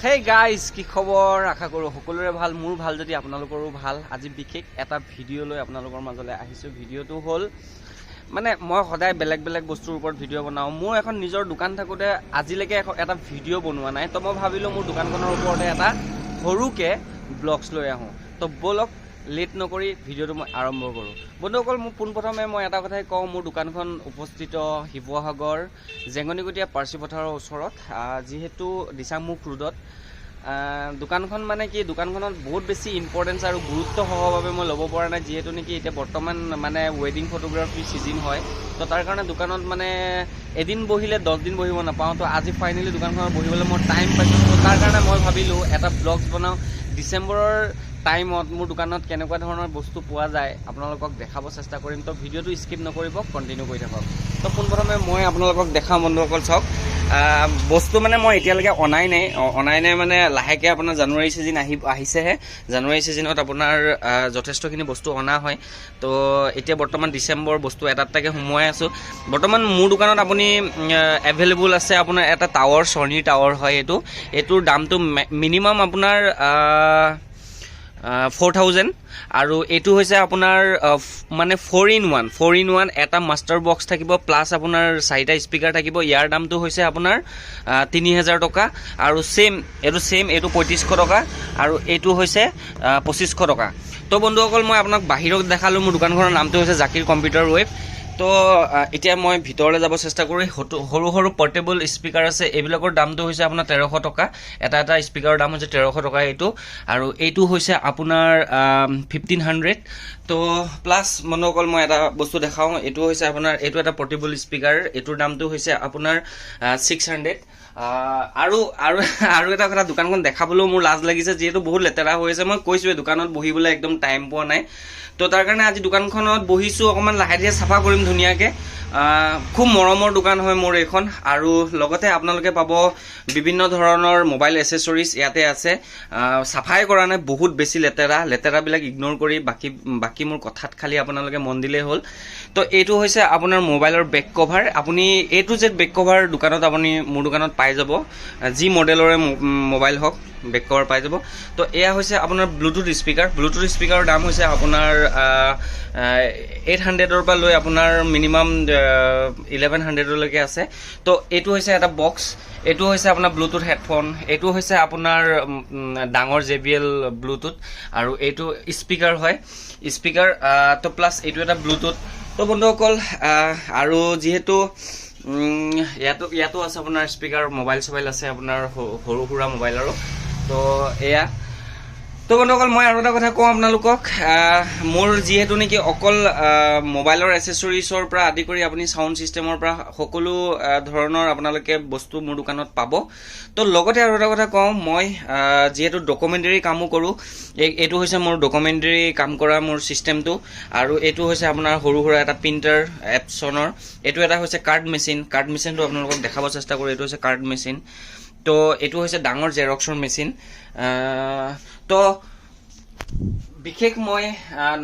Hey guys, কি খবৰ? আশা কৰোঁ সকলোৰে ভাল। মোৰ ভাল যদি আপোনালোকৰো ভাল। আজি বিশেষ এটা ভিডিঅ' লৈ আপোনালোকৰ মাজলৈ আহিছোঁ। ভিডিঅ'টো হ'ল, মানে মই সদায় বেলেগ বেলেগ বস্তুৰ ওপৰত ভিডিঅ' বনাওঁ। মোৰ এখন নিজৰ দোকান থাকোঁতে আজিলৈকে এটা ভিডিঅ' বনোৱা নাই। তো মই ভাবিলোঁ মোৰ দোকানখনৰ ওপৰতে এটা সৰুকৈ ব্লগছ লৈ আহোঁ। তো ব'লক, লেট নকৰি ভিডিঅ'টো মই আৰম্ভ কৰোঁ। বন্ধুসকল, মোক পোনপ্ৰথমে মই এটা কথাই কওঁ, মোৰ দোকানখন উপস্থিত শিৱসাগৰ জেঙনিকটীয়া পাৰ্চী পথাৰৰ ওচৰত, যিহেতু দিচাংমুখ ৰোডত। দোকানখন মানে কি, দোকানখনত বহুত বেছি ইম্পৰ্টেঞ্চ আৰু গুৰুত্ব সহভাৱে মই ল'ব পৰা নাই, যিহেতু নেকি এতিয়া বৰ্তমান মানে ৱেডিং ফটোগ্ৰাফী ছিজন হয়। তো তাৰ কাৰণে দোকানত মানে এদিন বহিলে 10 দিন বহিব নাপাওঁ। তো আজি ফাইনেলি দোকানখনত বহিবলৈ মই টাইম পাইছোঁ। তো তাৰ কাৰণে মই ভাবিলোঁ এটা ব্লগছ বনাওঁ। ডিচেম্বৰৰ টাইমত মোৰ দোকানত কেনেকুৱা ধৰণৰ বস্তু পোৱা যায়, আপোনালোকক দেখাব চেষ্টা কৰিম। তো ভিডিঅ'টো স্কিপ নকৰিব, কণ্টিনিউ কৰি থাকক। তো পোনপ্ৰথমে মই আপোনালোকক দেখাওঁ, বন্ধুসকল চাওক, বস্তু মানে মই এতিয়ালৈকে অনাই নাই। অনাই নাই মানে লাহেকৈ আপোনাৰ জানুৱাৰী ছিজন আহিছেহে। জানুৱাৰী ছিজনত আপোনাৰ যথেষ্টখিনি বস্তু অনা হয়। তো এতিয়া বৰ্তমান ডিচেম্বৰ, বস্তু এটা এটাকৈ সোমোৱাই আছোঁ। বৰ্তমান মোৰ দোকানত আপুনি এভেইলেবল আছে আপোনাৰ এটা টাৱাৰ, ছনীৰ টাৱাৰ হয় এইটো। এইটোৰ দামটো মিনিমাম আপোনাৰ 4000। আৰু এইটো হৈছে আপোনাৰ মানে 4 in 1, 4 in 1 এটা মাষ্টাৰ বক্স থাকিব, প্লাছ আপোনাৰ চাৰিটা স্পীকাৰ থাকিব। ইয়াৰ দামটো হৈছে আপোনাৰ 3000 টকা। আৰু ছেইম এইটো, ছেইম এইটো 3500 টকা আৰু এইটো হৈছে 2500 টকা। তো বন্ধুসকল, মই আপোনাক বাহিৰত দেখালোঁ। মোৰ দোকানখনৰ নামটো হৈছে জাকিৰ কম্পিউটাৰ ৱেব। তো এতিয়া মই ভিতৰলৈ যাব চেষ্টা কৰোঁ। সৰু সৰু পৰ্টেবল স্পীকাৰ আছে, এইবিলাকৰ দামটো হৈছে আপোনাৰ 1300 টকা। এটা এটা স্পীকাৰৰ দাম হৈছে 1300 টকা এইটো। আৰু এইটো হৈছে আপোনাৰ 1500। তো প্লাছ বন্ধুসকল, মই এটা বস্তু দেখাওঁ। এইটো হৈছে আপোনাৰ, এইটো এটা পৰ্টেবল স্পীকাৰ। এইটোৰ দামটো হৈছে আপোনাৰ 600। আৰু আৰু আৰু এটা কথা, দোকানখন দেখাবলৈও মোৰ লাজ লাগিছে, যিহেতু বহুত লেতেৰা হৈ আছে। মই কৈছোঁৱে, দোকানত বহিবলৈ একদম টাইম পোৱা নাই। তো তাৰ কাৰণে আজি দোকানখনত বহিছোঁ, অকণমান লাহে ধীৰে চাফা কৰিম ধুনীয়াকৈ। খুব মৰমৰ দোকান হয় মোৰ এইখন। আৰু লগতে আপোনালোকে পাব বিভিন্ন ধৰণৰ মোবাইল এচেচৰিজ ইয়াতে আছে। চাফাই কৰা নাই, বহুত বেছি লেতেৰা। লেতেৰাবিলাক ইগন'ৰ কৰি বাকী বাকী মোৰ কথাত খালি আপোনালোকে মন দিলেই হ'ল। তো এইটো হৈছে আপোনাৰ মোবাইলৰ বেক কভাৰ। আপুনি এ টু জেড বেক কভাৰ দোকানত, আপুনি মোৰ দোকানত পাই যাব। যি মডেলৰে মোবাইল হওক, বেক কভাৰ পাই যাব। তো এয়া হৈছে আপোনাৰ ব্লুটুথ স্পীকাৰ। ব্লুটুথ স্পীকাৰৰ দাম হৈছে আপোনাৰ 800ৰ পৰা লৈ আপোনাৰ মিনিমাম 1100লৈকে আছে। তো এইটো হৈছে এটা বক্স। এইটো হৈছে আপোনাৰ ব্লুটুথ হেডফোন। এইটো হৈছে আপোনাৰ ডাঙৰ জে বি এল ব্লুটুথ আৰু এইটো স্পীকাৰ হয়, স্পীকাৰ। তো প্লাছ এইটো এটা ব্লুটুথ। তো বন্ধুসকল, আৰু যিহেতু ইয়াতো ইয়াতো আছে আপোনাৰ স্পীকাৰ, মোবাইল চবাইল আছে আপোনাৰ সৰু সুৰা মোবাইলৰো। তো এয়া। তো বন্ধুসকল, মই আৰু এটা কথা কওঁ আপোনালোকক, মোৰ যিহেতু নেকি অকল মোবাইলৰ এচেচৰিজৰ পৰা আদি কৰি আপুনি চাউণ্ড ছিষ্টেমৰ পৰা সকলো ধৰণৰ আপোনালোকে বস্তু মোৰ দোকানত পাব। তো লগতে আৰু এটা কথা কওঁ, মই যিহেতু ডকুমেণ্টেৰী কামো কৰোঁ, এইটো হৈছে মোৰ ডকুমেণ্টেৰী কাম কৰা মোৰ ছিষ্টেমটো। আৰু এইটো হৈছে আপোনাৰ সৰু সুৰা এটা প্ৰিণ্টাৰ এপছনৰ। এইটো এটা হৈছে কাৰ্ড মেচিন। কাৰ্ড মেচিনটো আপোনালোকক দেখাব চেষ্টা কৰোঁ। এইটো হৈছে কাৰ্ড মেচিন। তো এইটো হৈছে ডাঙৰ জেৰক্সৰ মেচিন। তো বিশেষ মই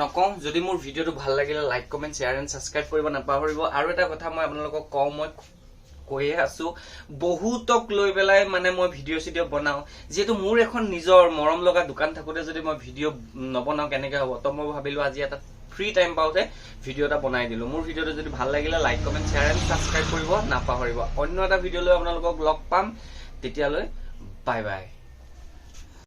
নকওঁ। যদি মোৰ ভিডিঅ'টো ভাল লাগিলে like, comment, share and subscribe কৰিব নাপাহৰিব। আৰু এটা কথা মই আপোনালোকক কওঁ, মই কৈয়ে আছো, বহুতক লৈ পেলাই মানে মই ভিডিঅ' চিডিঅ' বনাওঁ। যিহেতু মোৰ এখন নিজৰ মৰম লগা দোকান থাকোঁতে যদি মই ভিডিঅ' নবনাওঁ, কেনেকৈ হ'ব? তো মই ভাবিলোঁ আজি এটা ফ্ৰী টাইম পাওঁতে ভিডিঅ' এটা বনাই দিলোঁ। মোৰ ভিডিঅ'টো যদি ভাল লাগিলে like, comment, share and subscribe কৰিব নাপাহৰিব। অন্য এটা ভিডিঅ' লৈ আপোনালোকক লগ পাম। তেতিয়ালৈ বাই বাই।